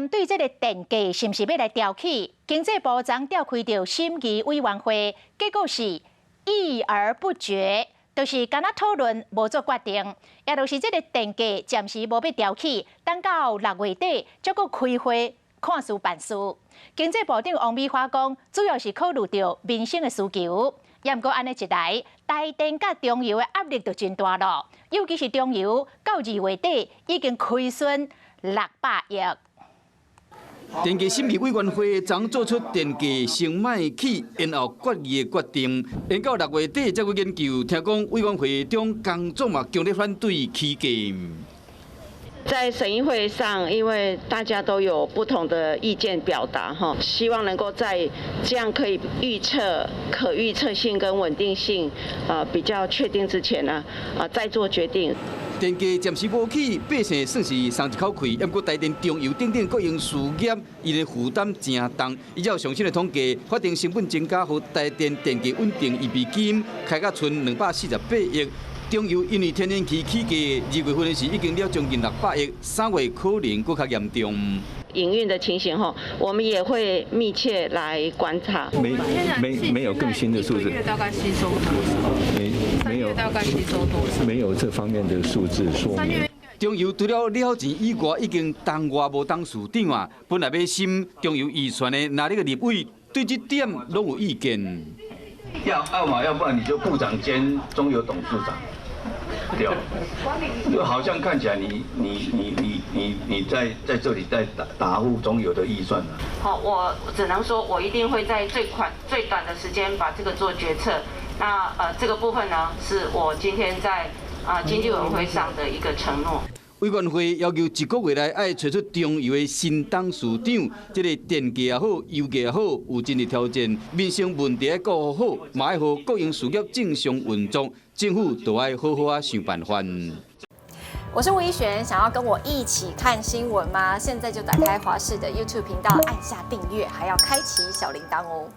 針對這个電價是毋是欲來調起，經濟部昨召開著審議委員會，結果是議而不決，就是干焦討論，無做決定，也就是這个電價暫時無欲調起，等到6月底才閣開會看事辦事。經濟部長王美花講，主要是考慮著民生的需求。也毋過按呢一來，台電佮中油的壓力就真大囉，尤其是中油到2月底已經虧損600億。電價審議委員會昨做出電價先莫起，延後決議的決定，延到6月底才閣研究。聽講委員會中工總嘛強烈反對起價。在審議會上，因為大家都有不同的意見表達，哈，希望能夠在這樣可以預測、可預測性跟穩定性啊比較確定之前呢，啊再做決定。電價暫時無起，百姓算是鬆一口氣。毋過台電、中油等等國營事業，伊的負擔誠重。依照上新的統計，法定成本增加，予台電電價穩定預備金開甲賰248億。中油因為天然氣起價，2月份時已經了將近600億，3月可能閣較嚴重。營運的情形吼，我們也會密切來觀察。沒沒沒有更新的數字。大概吸收多少？沒沒有。大概吸收多少？沒有這方面的數字說明。中油除了了錢以外，已經黨外無董事長啊。本來欲審中油預算的哪一個立委對這點攏有意見。要要嘛，要不然你就部長兼中油董事長。對，就好像看起來你你你你你你在這裡在打護中油的預算啊。好，我只能說我一定會在最快最短的時間把這個做決策。那這個部分呢，是我今天在啊經濟委員會上的一個承諾。委員會要求一個月內愛揣出中油的新董事長，這个電價也好，油價也好，有真濟挑戰，民生問題愛顧好，嘛愛予國營事業正常運作，政府都愛好好仔想辦法。我是吳怡璇，想要跟我一起看新聞嗎？現在就打開華視的 YouTube 頻道，按下訂閱，還要開啟小鈴鐺哦。